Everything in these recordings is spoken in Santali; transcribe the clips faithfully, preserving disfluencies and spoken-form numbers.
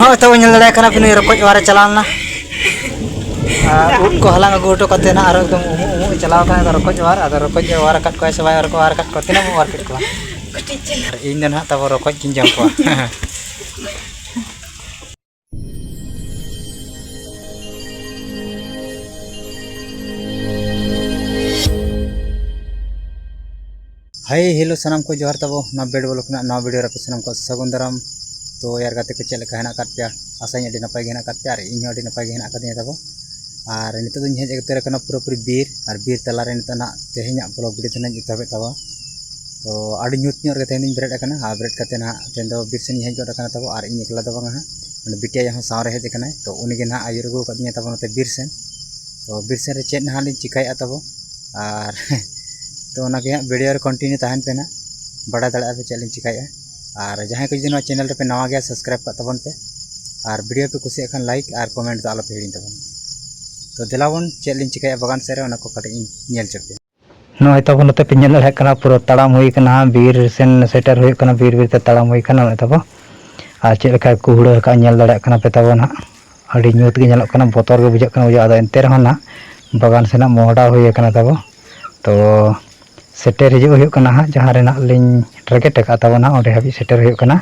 ᱦᱳᱭ, ᱛᱚᱵᱮ ᱧᱮᱞ ᱫᱟᱲᱮᱭᱟᱜ ᱠᱟᱱᱟ ᱯᱮ, ᱱᱩᱭ ᱨᱚᱠᱚᱡ ᱚᱣᱟᱨᱮ ᱪᱟᱞᱟᱣ ᱞᱮᱱᱟ᱾ ᱟᱨ ᱩᱫ ᱠᱚ ᱦᱟᱞᱟᱝ ᱟᱹᱜᱩ ᱦᱚᱴᱚ ᱠᱟᱛᱮ ᱱᱟᱦᱟᱜ ᱟᱨᱚ ᱮᱠᱫᱚᱢ ᱩᱢᱩᱜ ᱩᱢᱩᱜ ᱮ ᱪᱟᱞᱟᱣ ᱠᱟᱱᱟ᱾ ᱟᱫᱚ ᱨᱚᱠᱚᱡ ᱚᱣᱟᱨ, ᱟᱫᱚ ᱨᱚᱠᱚᱡ ᱮ ᱚᱣᱟᱨ ᱟᱠᱟᱫ ᱠᱚᱣᱟ ᱥᱮ ᱵᱟᱭ ᱚᱣᱟᱨ ᱟᱠᱟᱫ ᱠᱚᱣᱟ? ᱛᱤᱱᱟᱹᱜ ᱮᱢ ᱚᱣᱟᱨ ᱠᱮᱫ ᱠᱚᱣᱟ? ᱟᱨ ᱤᱧ ᱫᱚ ᱱᱟᱦᱟᱜ ᱛᱟᱵᱚ ᱨᱚᱠᱚᱡ ᱜᱤᱧ ᱡᱚᱢ ᱠᱚᱣᱟ᱾ ᱦᱟᱭ, ᱦᱮᱞᱳ, ᱥᱟᱱᱟᱢ ᱠᱚ ᱡᱚᱦᱟᱨ ᱛᱟᱵᱚ᱾ ᱱᱚᱣᱟ ᱵᱮᱰ ᱵᱞᱚᱜ ᱨᱮᱱᱟᱜ ᱱᱟᱣᱟ ᱵᱷᱤᱰᱤᱭᱳ ᱨᱮ ᱟᱯᱮ ᱥᱟᱱᱟᱢ ᱠᱚ ᱥᱟᱹᱜᱩᱱ ᱫᱟᱨᱟᱢ᱾ ᱛᱚ ᱭᱟᱨ ᱜᱟᱛᱮ ᱠᱚ, ᱪᱮᱫ ᱞᱮᱠᱟ ᱦᱮᱱᱟᱜ ᱟᱠᱟᱫ ᱯᱮᱭᱟ? ᱟᱥᱟᱧ ᱟᱹᱰᱤ ᱱᱟᱯᱟᱭ ᱜᱮ ᱦᱮᱱᱟᱜ ᱟᱠᱟᱫ ᱯᱮᱭᱟ, ᱟᱨ ᱤᱧ ᱦᱚᱸ ᱟᱹᱰᱤ ᱱᱟᱯᱟᱭ ᱜᱮ ᱦᱮᱱᱟᱜ ᱟᱠᱟᱫᱤᱧᱟ ᱛᱟᱵᱚ᱾ ᱟᱨ ᱱᱤᱛᱚᱜ ᱫᱚᱧ ᱦᱮᱡ ᱩᱛᱟᱹᱨ ᱟᱠᱟᱱᱟ ᱯᱩᱨᱟᱹᱯᱩᱨᱤ ᱵᱤᱨ, ᱟᱨ ᱵᱤᱨ ᱛᱟᱞᱟᱨᱮ ᱱᱤᱛᱚᱜ ᱱᱟᱦᱟᱜ ᱛᱮᱦᱮᱧᱟᱜ ᱵᱞᱚᱜ ᱵᱷᱤᱰᱤᱭᱳ ᱫᱚ ᱱᱟᱦᱟᱜ ᱮᱛᱚᱦᱚᱵᱮᱫ ᱛᱟᱵᱚ᱾ ᱛᱚ ᱟᱹᱰᱤ ᱧᱩᱛ ᱧᱚᱜ ᱨᱮᱜᱮ ᱛᱮᱦᱮᱧ ᱫᱚᱧ ᱵᱮᱨᱮᱫ ᱟᱠᱟᱱᱟ, ᱟᱨ ᱵᱮᱨᱮᱫ ᱠᱟᱛᱮ ᱱᱟᱦᱟᱜ ᱛᱮᱦᱮᱧ ᱫᱚ ᱵᱤᱨ ᱥᱮᱱ ᱤᱧ ᱦᱮᱡ ᱜᱚᱫ ᱟᱠᱟᱱᱟ ᱛᱟᱵᱚ᱾ ᱟᱨ ᱤᱧ ᱮᱠᱞᱟ ᱫᱚ ᱵᱟᱝᱟ ᱦᱟᱸᱜ, ᱢᱟᱱᱮ ᱵᱤᱴᱤ ᱟᱭᱳ ᱦᱚᱸ ᱥᱟᱶᱨᱮ ᱦᱮᱡ ᱟᱠᱟᱱᱟᱭ᱾ ᱛᱚ ᱩᱱᱤ ᱜᱮ ᱱᱟᱦᱟᱜ ᱟᱹᱭᱩᱨ ᱟᱹᱜᱩ ᱟᱠᱟᱫᱤᱧᱟ ᱛᱟᱵᱚ ᱱᱚᱛᱮ ᱵᱤᱨ ᱥᱮᱱ᱾ ᱛᱚ ᱵᱤᱨ ᱥᱮᱱ ᱨᱮ ᱪᱮᱫ ᱱᱟᱦᱟᱜ ᱞᱤᱧ ᱪᱤᱠᱟᱹᱭᱮᱫᱼᱟ ᱛᱟᱵᱚ, ᱟᱨ ᱛᱚ ᱚᱱᱟᱜᱮ ᱦᱟᱸᱜ ᱵᱷᱤᱰᱤᱭᱳ ᱨᱮ ᱠᱚᱱᱴᱤᱱᱤᱭᱩ ᱛᱟᱦᱮᱱ ᱯᱮ ᱱᱟᱦᱟᱜ, ᱵᱟᱰᱟᱭ ᱫᱟᱲᱮᱭᱟᱜᱼᱟ ᱯᱮ ᱪᱮᱫ ᱞᱤᱧ ᱪᱤᱠᱟᱹᱭᱮᱫᱼᱟ᱾ ᱟᱨ ᱡᱟᱦᱟᱸᱭ ᱠᱚ ᱡᱩᱫᱤ ᱱᱚᱣᱟ ᱪᱮᱱᱮᱞ ᱨᱮᱯᱮ ᱱᱟᱣᱟ ᱜᱮᱭᱟ, ᱥᱟᱵᱥᱠᱨᱟᱭᱤᱵᱽ ᱠᱟᱜ ᱛᱟᱵᱚᱱ ᱯᱮ, ᱟᱨ ᱵᱷᱤᱰᱤᱭᱳ ᱯᱮ ᱠᱩᱥᱤᱭᱟᱜ ᱠᱷᱟᱱ ᱞᱟᱭᱤᱠ ᱟᱨ ᱠᱚᱢᱮᱱᱴ ᱫᱚ ᱟᱞᱚᱯᱮ ᱦᱤᱲᱤᱧ ᱛᱟᱵᱚᱱ᱾ ᱛᱚ ᱫᱮᱞᱟ ᱵᱚᱱ ᱪᱮᱫ ᱞᱤᱧ ᱪᱤᱠᱟᱹᱭᱟ ᱵᱟᱜᱟᱱ ᱥᱮᱫ ᱨᱮ, ᱚᱱᱟ ᱠᱚ ᱠᱟᱹᱴᱤᱡ ᱤᱧ ᱧᱮᱞ ᱦᱚᱪᱚ ᱯᱮᱭᱟ᱾ ᱱᱚᱜᱼᱚᱭ ᱛᱟᱵᱚᱱ ᱱᱚᱛᱮ ᱯᱮ ᱧᱮᱞ ᱫᱟᱲᱮᱭᱟᱜ ᱠᱟᱱᱟ, ᱯᱩᱨᱟᱹ ᱛᱟᱲᱟᱢ ᱦᱩᱭ ᱠᱟᱱᱟ, ᱵᱤᱨ ᱥᱮᱱ ᱥᱮᱴᱮᱨ ᱦᱩᱭᱩᱜ ᱠᱟᱱᱟ, ᱵᱤᱨ ᱵᱤᱨ ᱛᱮ ᱛᱟᱲᱟᱢ ᱦᱩᱭ ᱠᱟᱱᱟ ᱱᱚᱜᱼᱚᱭ ᱛᱟᱵᱚ᱾ ᱟᱨ ᱪᱮᱫ ᱞᱮᱠᱟᱭ ᱠᱩᱦᱲᱟᱹ ᱟᱠᱟᱫ ᱧᱮᱞ ᱫᱟᱲᱮᱭᱟᱜ ᱠᱟᱱᱟ ᱯᱮ ᱛᱟᱵᱚ ᱱᱟᱦᱟᱜ᱾ ᱟᱹᱰᱤ ᱧᱩᱛ ᱜᱮ ᱧᱮᱞᱚᱜ ᱠᱟᱱᱟ, ᱵᱚᱛᱚᱨ ᱜᱮ ᱵᱩᱡᱷᱟᱹᱜ ᱠᱟᱱᱟ, ᱵᱩᱡᱷᱟᱹᱜ, ᱟᱫᱚ ᱮᱱᱛᱮ ᱨᱮᱦᱚᱸ ᱱᱟᱦᱟᱜ ᱵᱟᱜᱟᱱ ᱥᱮᱱᱟᱜ ᱢᱚᱦᱰᱟ ᱦᱩᱭ ᱟᱠᱟᱱᱟ ᱛᱟᱵᱚ᱾ ᱛᱚ ᱥᱮᱴᱮᱨ ᱦᱤᱡᱩᱜ ᱦᱩᱭᱩᱜ ᱠᱟᱱᱟ ᱦᱟᱸᱜ, ᱡᱟᱦᱟᱸ ᱨᱮ ᱱᱟᱦᱟᱜ ᱞᱤᱧ ᱴᱟᱨᱜᱮᱴ ᱟᱠᱟᱫ ᱛᱟᱵᱚᱱᱟ, ᱚᱸᱰᱮ ᱦᱟᱹᱵᱤᱡ ᱥᱮᱴᱮᱨ ᱦᱩᱭᱩᱜ ᱠᱟᱱᱟ᱾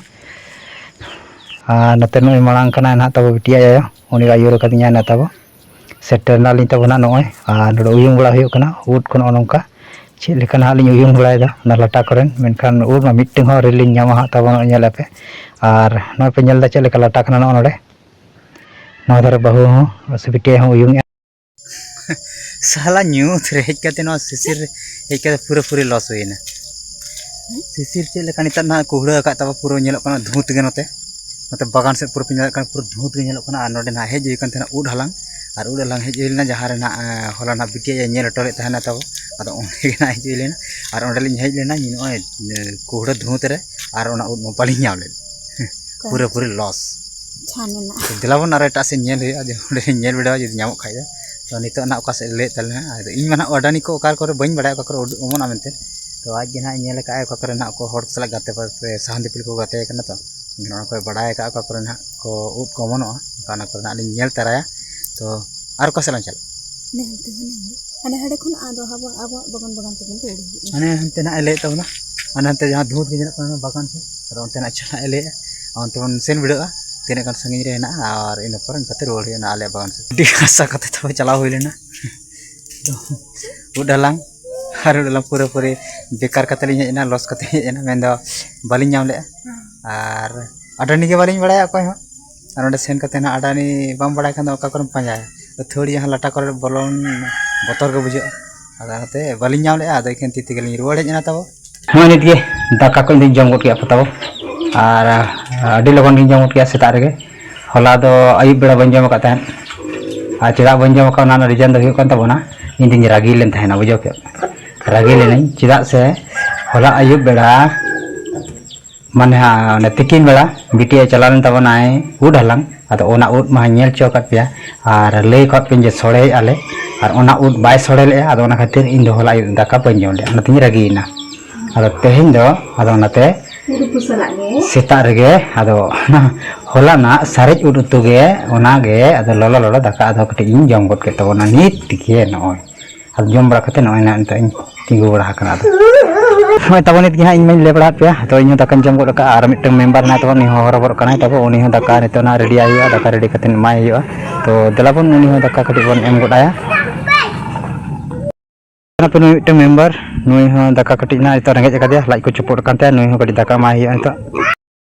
ᱟᱨ ᱱᱚᱛᱮ ᱱᱩᱭ ᱢᱟᱲᱟᱝ ᱠᱟᱱᱟᱭ ᱱᱟᱦᱟᱜ ᱛᱟᱵᱚ ᱵᱤᱴᱤ ᱟᱭᱳ, ᱩᱱᱤ ᱟᱹᱭᱩᱨ ᱟᱠᱟᱫᱤᱧᱟᱭ ᱱᱟᱦᱟᱜ ᱛᱟᱵᱚ᱾ ᱥᱮᱴᱮᱨ ᱮᱱᱟᱞᱤᱧ ᱛᱟᱵᱚ ᱱᱟᱦᱟᱜ ᱱᱚᱜᱼᱚᱭ, ᱟᱨ ᱱᱚᱰᱮ ᱩᱭᱩᱝ ᱵᱟᱲᱟ ᱦᱩᱭᱩᱜ ᱠᱟᱱᱟ ᱩᱫ ᱠᱚ, ᱱᱚᱜᱼᱚ ᱱᱚᱝᱠᱟ ᱪᱮᱫ ᱞᱮᱠᱟ ᱱᱟᱦᱟᱜ ᱞᱤᱧ ᱩᱭᱩᱝ ᱵᱟᱲᱟᱭᱮᱫᱟ ᱚᱱᱟ ᱞᱟᱴᱟ ᱠᱚᱨᱮᱱ, ᱢᱮᱱᱠᱷᱟᱱ ᱩᱫ ᱢᱟ ᱢᱤᱫᱴᱟᱝ ᱦᱚᱸ ᱟᱹᱣᱨᱤ ᱞᱤᱧ ᱧᱟᱢᱟ ᱦᱟᱸᱜ ᱛᱟᱵᱚ᱾ ᱱᱚᱜᱼᱚᱭ ᱧᱮᱞ ᱟᱯᱮ, ᱟᱨ ᱱᱚᱜᱼᱚᱭ ᱯᱮ ᱧᱮᱞ ᱮᱫᱟ ᱪᱮᱫ ᱞᱮᱠᱟ ᱞᱟᱴᱟ ᱠᱟᱱᱟ ᱱᱚᱜᱼᱚ ᱱᱚᱰᱮ᱾ ᱱᱚᱣᱟ ᱫᱷᱟᱨᱮ ᱵᱟᱹᱦᱩ ᱦᱚᱸ ᱥᱮ ᱵᱤᱴᱤ ᱦᱚᱸ ᱩᱭᱩᱝ ᱮᱜᱼᱟ᱾ ᱥᱟᱞᱟ ᱧᱩᱛ ᱨᱮ ᱦᱮᱡ ᱠᱟᱛᱮ ᱱᱚᱣᱟ ᱥᱤᱥᱤᱨ ᱨᱮ ᱦᱮᱡ ᱠᱟᱛᱮ ᱯᱩᱨᱟᱹ ᱯᱩᱨᱤ ᱞᱚᱥ ᱦᱩᱭᱮᱱᱟ᱾ ᱥᱤᱥᱤᱨ ᱪᱮᱫ ᱞᱮᱠᱟ ᱱᱮᱛᱟᱨ ᱱᱟᱦᱟᱜ ᱠᱩᱦᱲᱟᱹ ᱟᱠᱟᱫ ᱛᱟᱵᱚ, ᱯᱩᱨᱟᱹ ᱧᱮᱞᱚᱜ ᱠᱟᱱᱟ ᱫᱷᱩᱸᱛ ᱜᱮ ᱱᱚᱛᱮ᱾ ᱱᱚᱛᱮ ᱵᱟᱜᱟᱱ ᱥᱮᱫ ᱯᱩᱨᱟᱹ ᱯᱮ ᱧᱮᱞ ᱫᱟᱲᱮᱭᱟᱜ ᱠᱟᱱᱟ, ᱯᱩᱨᱟᱹ ᱫᱷᱩᱸᱛ ᱜᱮ ᱧᱮᱞᱚᱜ ᱠᱟᱱᱟ᱾ ᱟᱨ ᱱᱚᱰᱮ ᱱᱟᱦᱟᱜ ᱦᱮᱡ ᱦᱩᱭ ᱠᱟᱱ ᱛᱟᱦᱮᱱᱟ ᱩᱫ ᱦᱟᱞᱟᱝ, ᱟᱨ ᱩᱫ ᱦᱟᱞᱟᱝ ᱦᱮᱡ ᱦᱩᱭ ᱞᱮᱱᱟ, ᱡᱟᱦᱟᱸ ᱨᱮ ᱱᱟᱦᱟᱜ, ᱮᱸ, ᱦᱚᱞᱟ ᱱᱟᱦᱟᱜ ᱵᱤᱴᱤ ᱟᱭᱳ ᱧᱮᱞ ᱦᱚᱴᱚ ᱞᱮᱫ ᱛᱟᱦᱮᱱᱟ ᱛᱟᱵᱚ᱾ ᱟᱫᱚ ᱚᱸᱰᱮ ᱜᱮ ᱱᱟᱦᱟᱜ ᱦᱮᱡ ᱦᱩᱭ ᱞᱮᱱᱟ, ᱟᱨ ᱚᱸᱰᱮ ᱞᱤᱧ ᱦᱮᱡ ᱞᱮᱱᱟ ᱱᱚᱜᱼᱚᱭ, ᱮᱸ, ᱠᱩᱦᱲᱟᱹ ᱫᱷᱩᱸᱛ ᱨᱮ, ᱟᱨ ᱚᱱᱟ ᱩᱫ ᱢᱟ ᱵᱟᱹᱞᱤᱧ ᱧᱟᱢ ᱞᱮᱫ᱾ ᱯᱩᱨᱟᱹ ᱯᱩᱨᱤ ᱞᱚᱥ᱾ ᱪᱷᱟᱱ ᱮᱱᱟ᱾ ᱛᱚ ᱫᱮᱞᱟ ᱵᱚᱱ ᱟᱨᱚ ᱮᱴᱟᱜ ᱥᱮᱫ ᱧᱮᱞ ᱦᱩᱭᱩᱜᱼᱟ, ᱡᱮ ᱚᱸᱰᱮ ᱧᱮᱞ ᱵᱤᱰᱟᱹᱣᱟ ᱡᱩᱫᱤ ᱧᱟᱢᱚᱜ ᱠᱷᱟᱡ ᱫᱚ᱾ ᱛᱚ ᱱᱤᱛᱚᱜ ᱱᱟᱜ ᱚᱠᱟ ᱥᱮᱫ ᱞᱟᱹᱭᱮᱫ ᱛᱟᱞᱮ ᱦᱟᱸᱜ, ᱟᱫᱚ ᱤᱧ ᱢᱟ ᱱᱟᱜ ᱚᱰᱟᱱᱤ ᱠᱚ ᱚᱠᱟ ᱠᱚᱨᱮ ᱵᱟᱹᱧ ᱵᱟᱲᱟᱭᱟ, ᱚᱠᱟ ᱠᱚᱨᱮ ᱩᱰᱩᱠ ᱚᱢᱚᱱᱚᱜᱼᱟ ᱢᱮᱱᱛᱮ᱾ ᱛᱚ ᱟᱡ ᱜᱮ ᱱᱟᱜ ᱧᱮᱞ ᱟᱠᱟᱫᱼᱟᱭ ᱚᱠᱟ ᱠᱚᱨᱮ ᱱᱟᱜ ᱠᱚ ᱦᱚᱲ ᱠᱚ ᱥᱟᱞᱟᱜ ᱜᱟᱛᱮ ᱯᱟ-, ᱥᱟᱦᱟᱱ ᱫᱤᱯᱤᱞ ᱠᱚ ᱜᱟᱛᱮ ᱠᱟᱱᱟ ᱛᱚ᱾ ᱱᱚᱣᱟ ᱠᱚ ᱵᱟᱲᱟᱭ ᱟᱠᱟᱫ ᱚᱠᱟ ᱠᱚᱨᱮ ᱱᱟᱦᱟᱜ ᱠᱚ ᱩᱫ ᱠᱚ ᱚᱢᱚᱱᱚᱜᱼᱟ, ᱚᱱᱠᱟ ᱚᱱᱟ ᱠᱚᱨᱮ ᱱᱟᱦᱟᱜ ᱞᱤᱧ ᱧᱮᱞ ᱛᱟᱨᱟᱭᱟ᱾ ᱛᱚ ᱟᱨ ᱚᱠᱟ ᱥᱮᱫ ᱞᱟᱝ ᱪᱟᱞᱟᱜᱼᱟ? ᱦᱟᱱᱮ ᱦᱟᱸᱰᱮ ᱠᱷᱚᱱ ᱟᱫᱚ ᱟᱵᱚ ᱟᱵᱚᱣᱟᱜ ᱵᱟᱜᱟᱱ ᱵᱟᱜᱟᱱ ᱛᱮᱵᱚᱱ ᱨᱩᱣᱟᱹᱲ ᱦᱤᱡᱩᱜᱼᱟ᱾ ᱦᱟᱱᱮ ᱦᱟᱱᱛᱮ ᱱᱟᱦᱟᱜ ᱮ ᱞᱟᱹᱭᱮᱫ ᱛᱟᱵᱚᱱᱟ, ᱦᱟᱱᱮ ᱦᱟᱱᱛᱮ ᱡᱟᱦᱟᱸ ᱫᱷᱩᱸᱛ ᱜᱮ ᱧᱮᱞᱚᱜ ᱠᱟᱱᱟ ᱵᱟᱜᱟᱱ ᱥᱮᱫ, ᱟᱫᱚ ᱚᱱᱛᱮ ᱱᱟᱦᱟᱜ ᱪᱟᱞᱟᱜ ᱮ ᱞᱟᱹᱭᱮᱫᱼᱟ᱾ ᱚᱱᱛᱮ ᱵᱚᱱ ᱥᱮᱱ ᱵᱷᱤᱲᱟᱹᱜᱼᱟ, ᱛᱤᱱᱟᱹᱜ ᱜᱟᱱ ᱥᱟᱺᱜᱤᱧ ᱨᱮ ᱦᱮᱱᱟᱜᱼᱟ, ᱟᱨ ᱤᱱᱟᱹ ᱯᱚᱨᱮ ᱚᱱᱠᱟᱛᱮ ᱨᱩᱣᱟᱹᱲ ᱦᱩᱭᱩᱜᱼᱟ ᱟᱞᱮᱭᱟᱜ ᱵᱟᱜᱟᱱ ᱥᱮᱫ᱾ ᱟᱹᱰᱤ ᱟᱥᱟ ᱠᱟᱛᱮ ᱛᱚᱵᱮ ᱪᱟᱞᱟᱣ ᱦᱩᱭ ᱞᱮᱱᱟ᱾ ᱛᱚ ᱩᱫ ᱦᱟᱞᱟᱝ, ᱟᱨ ᱩᱫ ᱦᱟᱞᱟᱝ ᱯᱩᱨᱟᱹᱯᱩᱨᱤ ᱵᱮᱠᱟᱨ ᱠᱟᱛᱮ ᱞᱤᱧ ᱦᱮᱡ ᱮᱱᱟ, ᱞᱚᱥ ᱠᱟᱛᱮ ᱞᱤᱧ ᱦᱮᱡ ᱮᱱᱟ, ᱢᱮᱱᱫᱚ ᱵᱟᱹᱞᱤᱧ ᱧᱟᱢ ᱞᱮᱫᱼᱟ᱾ ᱟᱨ ᱟᱰᱟᱱᱤ ᱜᱮ ᱵᱟᱹᱞᱤᱧ ᱵᱟᱲᱟᱭᱟ ᱚᱠᱚᱭ ᱦᱚᱸ᱾ ᱟᱨ ᱚᱸᱰᱮ ᱥᱮᱱ ᱠᱟᱛᱮ ᱱᱟᱦᱟᱜ ᱟᱰᱟᱱᱤ ᱵᱟᱢ ᱵᱟᱲᱟᱭ ᱠᱷᱟᱱ ᱫᱚ ᱚᱠᱟ ᱠᱚᱨᱮᱢ ᱯᱟᱸᱡᱟᱭᱟ? ᱟᱹᱛᱷᱟᱹᱲᱤ ᱡᱟᱦᱟᱸ ᱞᱟᱴᱟ ᱠᱚᱨᱮ ᱵᱚᱞᱚᱱ ᱵᱚᱛᱚᱨ ᱜᱮ ᱵᱩᱡᱷᱟᱹᱜᱼᱟ᱾ ᱟᱫᱚ ᱚᱱᱟᱛᱮ ᱵᱟᱹᱞᱤᱧ ᱧᱟᱢ ᱞᱮᱫᱼᱟ, ᱟᱫᱚ ᱮᱠᱷᱮᱱ ᱛᱤ ᱛᱮᱜᱮ ᱞᱤᱧ ᱨᱩᱣᱟᱹᱲ ᱦᱮᱡ ᱮᱱᱟ ᱛᱟᱵᱚ᱾ ᱱᱚᱜᱼᱚᱭ ᱱᱤᱛ ᱜᱮ ᱫᱟᱠᱟ ᱠᱚ ᱤᱧ ᱫᱩᱧ ᱡᱚᱢ ᱜᱚᱫ ᱠᱮᱫᱼᱟ ᱛᱟᱵᱚ, ᱟᱨ ᱟᱹᱰᱤ ᱞᱚᱜᱚᱱ ᱜᱤᱧ ᱡᱚᱢ ᱜᱚᱫ ᱠᱮᱫᱼᱟ ᱥᱮᱛᱟᱜ ᱨᱮᱜᱮ᱾ ᱦᱚᱞᱟ ᱫᱚ ᱟᱹᱭᱩᱵ ᱵᱮᱲᱟ ᱵᱟᱹᱧ ᱡᱚᱢ ᱟᱠᱟᱫ ᱛᱟᱦᱮᱸᱫ, ᱟᱨ ᱪᱮᱫᱟᱜ ᱵᱟᱹᱧ ᱡᱚᱢ ᱟᱠᱟᱫ ᱚᱱᱟ ᱨᱮᱱᱟᱜ ᱨᱤᱡᱟᱱ ᱫᱚ ᱦᱩᱭᱩᱜ ᱠᱟᱱ ᱛᱟᱵᱚᱱᱟ, ᱤᱧ ᱫᱩᱧ ᱨᱟᱹᱜᱤ ᱞᱮᱱ ᱛᱟᱦᱮᱱᱟ, ᱵᱩᱡᱷᱟᱹᱣ ᱠᱮᱫ? ᱨᱟᱹᱜᱤ ᱞᱮᱱᱟᱹᱧ ᱪᱮᱫᱟᱜ ᱥᱮ ᱦᱚᱞᱟ ᱟᱹᱭᱩᱵ ᱵᱮᱲᱟ ᱢᱟᱱᱮ ᱦᱟᱸᱜ ᱚᱱᱮ ᱛᱤᱠᱤᱱ ᱵᱮᱲᱟ ᱵᱤᱴᱤ ᱮ ᱪᱟᱞᱟᱣ ᱞᱮᱱ ᱛᱟᱵᱚᱱᱟᱭ ᱩᱫ ᱦᱟᱞᱟᱝ, ᱟᱫᱚ ᱚᱱᱟ ᱩᱫ ᱢᱟᱧ ᱧᱮᱞ ᱦᱚᱪᱚ ᱟᱠᱟᱫ ᱯᱮᱭᱟ ᱟᱨ ᱞᱟᱹᱭ ᱟᱠᱟᱫ ᱯᱮᱭᱟᱧ ᱡᱮ ᱥᱚᱲᱮᱭᱮᱫᱼᱟ ᱞᱮ, ᱟᱨ ᱚᱱᱟ ᱩᱫ ᱵᱟᱭ ᱥᱚᱲᱮ ᱞᱮᱫᱼᱟ᱾ ᱟᱫᱚ ᱚᱱᱟ ᱠᱷᱟᱹᱛᱤᱨ ᱤᱧ ᱫᱚ ᱦᱚᱞᱟ ᱟᱹᱭᱩᱵ ᱫᱟᱠᱟ ᱵᱟᱹᱧ ᱡᱚᱢ ᱞᱮᱫᱼᱟ, ᱚᱱᱟᱛᱤᱧ ᱨᱟᱹᱜᱤᱭᱮᱱᱟ᱾ ᱟᱫᱚ ᱛᱮᱦᱮᱧ ᱫᱚ ᱟᱫᱚ ᱚᱱᱟᱛᱮ ᱩᱫ ᱩᱛᱩ ᱥᱟᱞᱟᱜ ᱜᱮ᱾ ᱥᱮᱛᱟᱜ ᱨᱮᱜᱮ ᱟᱫᱚ ᱚᱱᱟ ᱦᱚᱞᱟᱱᱟᱜ ᱥᱟᱨᱮᱡ ᱩᱫ ᱩᱛᱩ ᱜᱮ, ᱚᱱᱟᱜᱮ ᱟᱫᱚ ᱞᱚᱞᱚ ᱞᱚᱞᱚ ᱫᱟᱠᱟ ᱟᱫᱚ ᱠᱟᱹᱴᱤᱡ ᱤᱧ ᱡᱚᱢ ᱜᱚᱫ ᱠᱮᱫ ᱛᱟᱵᱚᱱᱟ ᱱᱤᱛ ᱜᱮ ᱱᱚᱜᱼᱚᱭ᱾ ᱟᱨ ᱡᱚᱢ ᱵᱟᱲᱟ ᱠᱟᱛᱮ ᱱᱚᱜᱼᱚᱭ ᱱᱟᱜ ᱱᱤᱛᱚᱜ ᱤᱧ ᱛᱤᱸᱜᱩ ᱵᱟᱲᱟ ᱟᱠᱟᱱᱟ᱾ ᱟᱫᱚ ᱱᱚᱜᱼᱚᱭ ᱛᱟᱵᱚ ᱱᱤᱛ ᱜᱮ ᱦᱟᱸᱜ ᱤᱧ ᱢᱟᱧ ᱞᱟᱹᱭ ᱵᱟᱲᱟ ᱟᱫ ᱯᱮᱭᱟ, ᱛᱚ ᱤᱧ ᱦᱚᱸ ᱫᱟᱠᱟᱧ ᱡᱚᱢ ᱜᱚᱫ ᱟᱠᱟᱫᱼᱟ᱾ ᱟᱨ ᱢᱤᱫᱴᱟᱝ ᱢᱮᱢᱵᱟᱨ ᱦᱮᱱᱟᱭ ᱛᱟᱵᱚᱱ, ᱩᱱᱤ ᱦᱚᱸ ᱦᱚᱨᱚᱵᱚᱨᱚᱜ ᱠᱟᱱᱟᱭ ᱛᱟᱵᱚ, ᱩᱱᱤ ᱦᱚᱸ ᱫᱟᱠᱟ ᱱᱤᱛᱚᱜ ᱱᱟᱜ ᱨᱮᱰᱤᱭᱟᱭ ᱦᱩᱭᱩᱜᱼᱟ, ᱫᱟᱠᱟ ᱨᱮᱰᱤ ᱠᱟᱛᱮ ᱮᱢᱟᱭ ᱦᱩᱭᱩᱜᱼᱟ᱾ ᱛᱚ ᱫᱮᱞᱟ ᱵᱚᱱ ᱩᱱᱤ ᱦᱚᱸ ᱫᱟᱠᱟ ᱠᱟᱹᱴᱤᱡ ᱵᱚᱱ ᱮᱢ ᱜᱚᱫ ᱟᱭᱟ᱾ ᱟᱯᱮ ᱱᱩᱭ ᱢᱤᱫᱴᱟᱝ ᱢᱮᱢᱵᱟᱨ, ᱱᱩᱭ ᱦᱚᱸ ᱫᱟᱠᱟ ᱠᱟᱹᱴᱤᱡ ᱱᱟᱜ ᱱᱤᱛᱚᱜ ᱨᱮᱸᱜᱮᱡ ᱟᱠᱟᱫᱮᱭᱟ, ᱞᱟᱡ ᱠᱚ ᱪᱚᱯᱚᱫ ᱟᱠᱟᱱ ᱛᱟᱭᱟ, ᱱᱩᱭ ᱦᱚᱸ ᱠᱟᱹᱴᱤᱡ ᱫᱟᱠᱟ ᱮᱢᱟᱭ ᱦᱩᱭᱩᱜᱼᱟ ᱱᱤᱛᱚᱜ᱾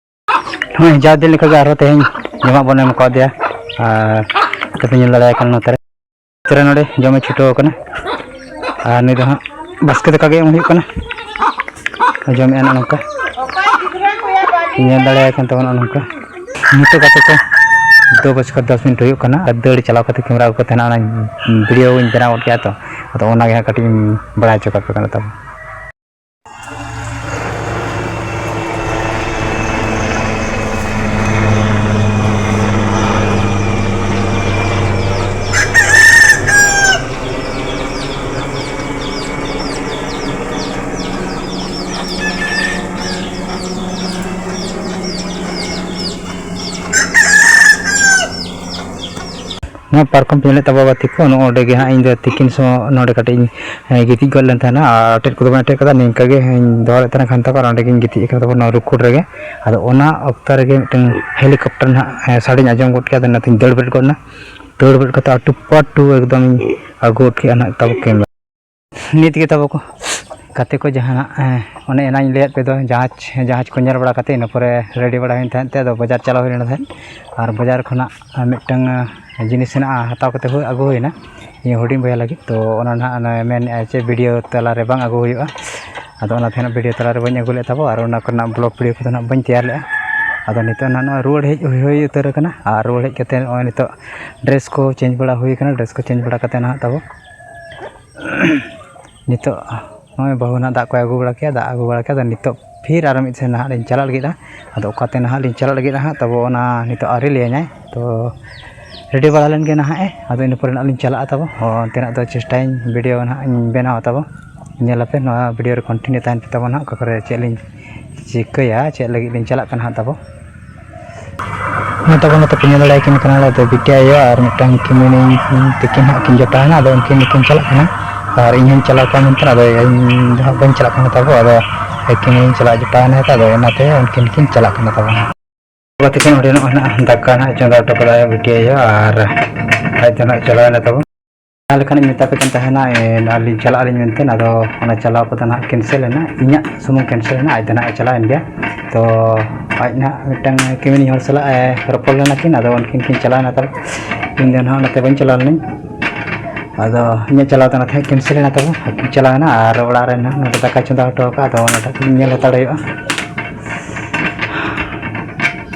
ᱦᱳᱭ, ᱡᱟᱣ ᱫᱤᱱ ᱞᱮᱠᱟᱜᱮ ᱟᱨᱦᱚᱸ ᱛᱮᱦᱮᱧ ᱡᱚᱢᱟᱜ ᱵᱚᱱ ᱮᱢ ᱠᱟᱣᱫᱮᱭᱟ᱾ ᱟᱨ ᱟᱯᱮ ᱯᱮ ᱧᱮᱞ ᱫᱟᱲᱮᱭᱟᱭ ᱠᱟᱱᱟ ᱱᱚᱛᱮ ᱨᱮ᱾ ᱱᱚᱛᱮ ᱨᱮ ᱱᱚᱰᱮ ᱡᱚᱢᱮ ᱪᱷᱩᱴᱟᱹᱣ ᱟᱠᱟᱱᱟ᱾ ᱟᱨ ᱱᱩᱭ ᱫᱚ ᱦᱟᱸᱜ ᱵᱟᱥᱠᱮ ᱫᱟᱠᱟ ᱜᱮ ᱮᱢ ᱦᱩᱭᱩᱜ ᱠᱟᱱᱟ᱾ ᱡᱚᱢᱮᱫᱼᱟ ᱱᱚᱜᱼᱚ ᱱᱚᱝᱠᱟ᱾ ᱧᱮᱞ ᱫᱟᱲᱮᱭᱟᱭ ᱠᱟᱱ ᱛᱟᱵᱚᱱᱟ ᱱᱚᱜᱼᱚ ᱱᱚᱝᱠᱟ᱾ ᱱᱤᱛᱚᱜ ᱠᱟᱛᱮ ᱠᱚ ᱫᱩ ᱵᱟᱡᱮ ᱠᱷᱚᱱ ᱫᱚᱥ ᱢᱤᱱᱤᱴ ᱦᱩᱭᱩᱜ ᱠᱟᱱᱟ᱾ ᱟᱨ ᱫᱟᱹᱲ ᱪᱟᱞᱟᱣ ᱠᱟᱛᱮ ᱠᱮᱢᱮᱨᱟ ᱟᱹᱜᱩ ᱠᱟᱛᱮ ᱦᱟᱸᱜ ᱚᱱᱟ ᱵᱷᱤᱰᱤᱭᱳ ᱤᱧ ᱵᱮᱱᱟᱣ ᱜᱚᱫ ᱠᱮᱜᱼᱟ ᱛᱚ᱾ ᱟᱫᱚ ᱚᱱᱟᱜᱮ ᱦᱟᱸᱜ ᱠᱟᱹᱴᱤᱡ ᱤᱧ ᱵᱟᱲᱟᱭ ᱦᱚᱪᱚ ᱠᱟᱜ ᱯᱮ ᱠᱟᱱᱟ ᱛᱟᱵᱚᱱ᱾ ᱱᱚᱣᱟ ᱯᱟᱨᱠᱚᱢ ᱯᱮ ᱧᱮᱞᱮᱫ ᱛᱟᱵᱚᱣᱟ ᱜᱟᱛᱮ ᱠᱚ, ᱱᱚᱜᱼᱚ ᱱᱚᱸᱰᱮ ᱜᱮ ᱦᱟᱸᱜ ᱤᱧ ᱫᱚ ᱛᱤᱠᱤᱱ ᱥᱚᱢᱚᱭ ᱱᱚᱸᱰᱮ ᱠᱟᱹᱴᱤᱡ ᱤᱧ, ᱦᱮᱸ, ᱜᱤᱛᱤᱡ ᱜᱚᱫ ᱞᱮᱱ ᱛᱟᱦᱮᱱᱟ᱾ ᱟᱨ ᱟᱴᱮᱫ ᱠᱚᱫᱚ ᱵᱟᱹᱧ ᱟᱴᱮᱫ ᱠᱟᱫᱟ, ᱱᱤᱝᱠᱟ ᱜᱮ ᱦᱟᱸᱜ ᱤᱧ ᱫᱚᱦᱚ ᱞᱮᱫ ᱛᱟᱦᱮᱱᱟ ᱠᱷᱟᱱᱛᱟ ᱠᱚ, ᱟᱨ ᱚᱸᱰᱮ ᱜᱤᱧ ᱜᱤᱛᱤᱡ ᱟᱠᱟᱱᱟ ᱛᱟᱵᱚᱱ ᱱᱚᱣᱟ ᱨᱩᱠᱷᱩᱲ ᱨᱮᱜᱮ᱾ ᱟᱫᱚ ᱚᱱᱟ ᱚᱠᱛᱚ ᱨᱮᱜᱮ ᱢᱤᱫᱴᱟᱝ ᱦᱮᱞᱤᱠᱚᱯᱴᱟᱨ ᱱᱟᱦᱟᱜ, ᱦᱮᱸ, ᱥᱟᱰᱮᱧ ᱟᱸᱡᱚᱢ ᱜᱚᱫ ᱠᱮᱫᱟ᱾ ᱟᱫᱚ ᱚᱱᱟᱛᱮᱧ ᱫᱟᱹᱲ ᱵᱮᱨᱮᱫ ᱜᱚᱫ ᱮᱱᱟ᱾ ᱫᱟᱹᱲ ᱵᱮᱨᱮᱫ ᱠᱟᱛᱮ ᱟᱹᱴᱩ ᱯᱟᱹᱴᱩ ᱮᱠᱫᱚᱢ ᱤᱧ ᱟᱹᱜᱩ ᱜᱚᱫ ᱠᱮᱫᱟ ᱱᱟᱦᱟᱜ ᱛᱟᱵᱚ ᱠᱮᱢᱮᱨᱟ᱾ ᱱᱤᱛ ᱜᱮ ᱛᱟᱵᱚ ᱠᱚ ᱜᱟᱛᱮ ᱠᱚ ᱡᱟᱦᱟᱱᱟᱜ, ᱮᱸ, ᱚᱱᱮ ᱮᱱᱟᱧ ᱞᱟᱹᱭᱟᱫ ᱯᱮ ᱫᱚ, ᱡᱟᱦᱟᱡᱽ, ᱡᱟᱦᱟᱡᱽ ᱠᱚ ᱧᱮᱞ ᱵᱟᱲᱟ ᱠᱟᱛᱮ, ᱤᱱᱟᱹ ᱯᱚᱨᱮ ᱨᱮᱰᱤ ᱵᱟᱲᱟ ᱦᱩᱭᱮᱱ ᱛᱟᱦᱮᱸᱫ ᱛᱮ, ᱟᱫᱚ ᱵᱟᱡᱟᱨ ᱪᱟᱞᱟᱣ ᱦᱩᱭ ᱞᱮᱱᱟ ᱛᱟᱦᱮᱸᱫ᱾ ᱟᱨ ᱵᱟᱡᱟᱨ ᱠᱷᱚᱱᱟᱜ, ᱮᱸ, ᱢᱤᱫᱴᱟᱝ, ᱮᱸ, ᱡᱤᱱᱤᱥ ᱦᱮᱱᱟᱜᱼᱟ, ᱦᱟᱛᱟᱣ ᱠᱟᱛᱮ ᱦᱩᱭ ᱟᱹᱜᱩ ᱦᱩᱭᱱᱟ ᱤᱧ ᱦᱩᱰᱤᱧ ᱵᱚᱭᱦᱟ ᱞᱟᱹᱜᱤᱫ᱾ ᱛᱚ ᱚᱱᱟ ᱱᱟᱦᱟᱜ ᱚᱱᱮ ᱢᱮᱱᱮᱫᱼᱟ ᱪᱮ ᱵᱷᱤᱰᱤᱭᱳ ᱛᱟᱞᱟᱨᱮ ᱵᱟᱝ ᱟᱹᱜᱩ ᱦᱩᱭᱩᱜᱼᱟ, ᱟᱫᱚ ᱚᱱᱟ ᱛᱮ ᱱᱟᱦᱟᱜ ᱵᱷᱤᱰᱤᱭᱳ ᱛᱟᱞᱟᱨᱮ ᱵᱟᱹᱧ ᱟᱹᱜᱩ ᱞᱮᱫ ᱛᱟᱵᱚ, ᱟᱨ ᱚᱱᱟ ᱠᱚᱨᱮᱱᱟᱜ ᱵᱞᱚᱜ ᱵᱷᱤᱰᱤᱭᱳ ᱠᱚᱫᱚ ᱱᱟᱦᱟᱜ ᱵᱟᱹᱧ ᱛᱮᱭᱟᱨ ᱞᱮᱫᱼᱟ᱾ ᱟᱫᱚ ᱱᱤᱛᱚᱜ ᱱᱟᱦᱟᱜ ᱱᱚᱜᱼᱚᱭ ᱨᱩᱣᱟᱹᱲ ᱦᱮᱡ ᱦᱩᱭ ᱩᱛᱟᱹᱨ ᱟᱠᱟᱱᱟ, ᱟᱨ ᱨᱩᱣᱟᱹᱲ ᱦᱮᱡ ᱠᱟᱛᱮ ᱱᱚᱜᱼᱚᱭ ᱱᱤᱛᱚᱜ ᱰᱨᱮᱥ ᱠᱚ ᱪᱮᱧᱡᱽ ᱵᱟᱲᱟ ᱦᱩᱭ ᱟᱠᱟᱱᱟ᱾ ᱰᱨᱮᱥ ᱠᱚ ᱪᱮᱧᱡᱽ ᱵᱟᱲᱟ ᱠᱟᱛᱮ ᱱᱟᱦᱟᱜ ᱛᱟᱵᱚ ᱱᱤᱛᱚᱜ ᱱᱚᱜᱼᱚᱭ ᱵᱟᱹᱦᱩ ᱱᱟᱦᱟᱜ ᱫᱟᱜ ᱠᱚᱭ ᱟᱹᱜᱩ ᱵᱟᱲᱟ ᱠᱮᱫᱟ, ᱫᱟᱜ ᱟᱹᱜᱩ ᱵᱟᱲᱟ ᱠᱮᱫᱟ᱾ ᱱᱤᱛᱚᱜ ᱯᱷᱤᱨ ᱟᱨᱚ ᱢᱤᱫ ᱥᱮᱱ ᱱᱟᱦᱟᱜ ᱞᱤᱧ ᱪᱟᱞᱟᱜ ᱞᱟᱹᱜᱤᱫᱼᱟ᱾ ᱟᱫᱚ ᱚᱠᱟᱛᱮ ᱱᱟᱦᱟᱜ ᱞᱤᱧ ᱪᱟᱞᱟᱜ ᱞᱟᱹᱜᱤᱫ ᱦᱟᱸᱜ, ᱛᱟᱵᱚ ᱚᱱᱟ ᱱᱤᱛᱚᱜ ᱟᱹᱣᱨᱤ ᱞᱟᱹᱭᱟᱹᱧᱟᱭ᱾ ᱛᱚ ᱨᱮᱰᱤ ᱵᱟᱲᱟ ᱞᱮᱱ ᱜᱮ ᱱᱟᱦᱟᱜ ᱮ, ᱟᱫᱚ ᱤᱱᱟᱹ ᱯᱚᱨᱮ ᱱᱟᱦᱟᱜ ᱞᱤᱧ ᱪᱟᱞᱟᱜᱼᱟ ᱛᱟᱵᱚ᱾ ᱦᱚᱸ, ᱚᱱᱛᱮᱱᱟᱜ ᱫᱚ ᱪᱮᱥᱴᱟᱭᱟᱹᱧ ᱵᱷᱤᱰᱤᱭᱳ ᱱᱟᱦᱟᱜ ᱤᱧ ᱵᱮᱱᱟᱣᱟ ᱛᱟᱵᱚ᱾ ᱧᱮᱞ ᱟᱯᱮ ᱱᱚᱣᱟ ᱵᱷᱤᱰᱤᱭᱳ ᱨᱮ ᱠᱚᱱᱴᱤᱱᱤᱭᱩ ᱛᱟᱦᱮᱱ ᱯᱮ ᱛᱟᱵᱚ ᱱᱟᱦᱟᱜ, ᱚᱠᱟ ᱠᱚᱨᱮ ᱪᱮᱫ ᱞᱤᱧ ᱪᱤᱠᱟᱹᱭᱟ, ᱪᱮᱫ ᱞᱟᱹᱜᱤᱫ ᱞᱤᱧ ᱪᱟᱞᱟᱜ ᱠᱟᱱᱟ ᱦᱟᱸᱜ ᱛᱟᱵᱚ᱾ ᱱᱚᱛᱮ ᱵᱚᱱ ᱱᱚᱛᱮ ᱯᱮ ᱧᱮᱞ ᱫᱟᱲᱮᱭᱟᱠᱤᱱ ᱠᱟᱱᱟ, ᱟᱫᱚ ᱵᱤᱴᱤ ᱟᱭᱳ ᱟᱨ ᱢᱤᱫᱴᱟᱝ ᱠᱤᱢᱤᱱ ᱛᱤᱠᱤᱱ ᱦᱟᱸᱜ ᱠᱤᱱ ᱡᱚᱴᱟᱣ ᱮᱱᱟ᱾ ᱟᱫᱚ ᱩᱱᱠᱤᱱ ᱫᱚᱠᱤᱱ ᱪᱟᱞᱟᱜ ᱠᱟᱱᱟ ᱟᱨ ᱤᱧ ᱦᱚᱸᱧ ᱪᱟᱞᱟᱣ ᱠᱚᱜᱼᱟ ᱢᱮᱱᱛᱮ, ᱟᱫᱚ ᱤᱧ ᱫᱚ ᱦᱟᱸᱜ ᱵᱟᱹᱧ ᱪᱟᱞᱟᱜ ᱠᱟᱱᱟ ᱛᱟᱵᱚ᱾ ᱟᱫᱚ ᱟᱹᱠᱤᱱ ᱦᱚᱸᱧ ᱪᱟᱞᱟᱣ ᱡᱚᱴᱟᱣ ᱮᱱᱟ, ᱟᱫᱚ ᱚᱱᱟᱛᱮ ᱩᱱᱠᱤᱱ ᱠᱤᱱ ᱪᱟᱞᱟᱜ ᱠᱟᱱᱟ ᱛᱟᱵᱚ᱾ ᱵᱟᱵᱟ ᱛᱟᱹᱠᱤᱱ ᱚᱸᱰᱮ ᱱᱚᱜᱼᱚᱭ ᱱᱟᱜ ᱫᱟᱠᱟ ᱱᱟᱜ ᱪᱚᱸᱫᱟ ᱦᱚᱴᱚ ᱠᱟᱫᱟᱭ ᱵᱤᱴᱤ ᱟᱭᱳ, ᱟᱨ ᱟᱡ ᱫᱚ ᱱᱟᱜ ᱪᱟᱞᱟᱣ ᱮᱱᱟ ᱛᱟᱵᱚ᱾ ᱡᱟᱦᱟᱸ ᱞᱮᱠᱟᱱᱟᱜ ᱤᱧ ᱢᱮᱛᱟ ᱯᱮ ᱠᱟᱱ ᱛᱟᱦᱮᱱᱟ, ᱮ, ᱟᱹᱞᱤᱧ ᱪᱟᱞᱟᱜ ᱟᱹᱞᱤᱧ ᱢᱮᱱᱛᱮ, ᱟᱫᱚ ᱚᱱᱟ ᱪᱟᱞᱟᱣ ᱠᱚᱫᱚ ᱱᱟᱦᱟᱜ ᱠᱮᱱᱥᱮᱞ ᱮᱱᱟ, ᱤᱧᱟᱹᱜ ᱥᱩᱢᱩᱝ ᱠᱮᱱᱥᱮᱞ ᱮᱱᱟ, ᱟᱡ ᱫᱚ ᱱᱟᱦᱟᱜ ᱮ ᱪᱟᱞᱟᱣ ᱮᱱ ᱜᱮᱭᱟ᱾ ᱛᱚ ᱟᱡ ᱱᱟᱦᱟᱜ ᱢᱤᱫᱴᱟᱝ ᱠᱤᱢᱤᱱᱤ ᱦᱚᱲ ᱥᱟᱞᱟᱜ ᱮ ᱨᱚᱯᱚᱲ ᱞᱮᱱᱟ ᱠᱤᱱ, ᱟᱫᱚ ᱩᱱᱠᱤᱱ ᱠᱤᱱ ᱪᱟᱞᱟᱣ ᱮᱱᱟ ᱛᱟᱦᱚᱞᱮ, ᱤᱧ ᱫᱚ ᱱᱟᱦᱟᱜ ᱚᱱᱟᱛᱮ ᱵᱟᱹᱧ ᱪᱟᱞᱟᱣ ᱞᱮᱱᱟᱹᱧ᱾ ᱟᱫᱚ ᱤᱧᱟᱹᱜ ᱪᱟᱞᱟᱣ ᱫᱚ ᱱᱟᱛᱮ ᱠᱮᱱᱥᱮᱞ ᱮᱱᱟ ᱛᱟᱵᱚ, ᱟᱹᱠᱤᱱ ᱪᱟᱞᱟᱣ ᱮᱱᱟ ᱟᱨ ᱚᱲᱟᱜ ᱨᱮ ᱱᱟᱦᱟᱜ ᱱᱚᱰᱮ ᱫᱟᱠᱟ ᱪᱚᱸᱫᱟ ᱦᱚᱴᱚ ᱟᱠᱟᱫ, ᱟᱫᱚ ᱚᱱᱟᱴᱟᱜ ᱠᱤᱱ ᱧᱮᱞ ᱦᱟᱛᱟᱲ ᱦᱩᱭᱩᱜᱼᱟ᱾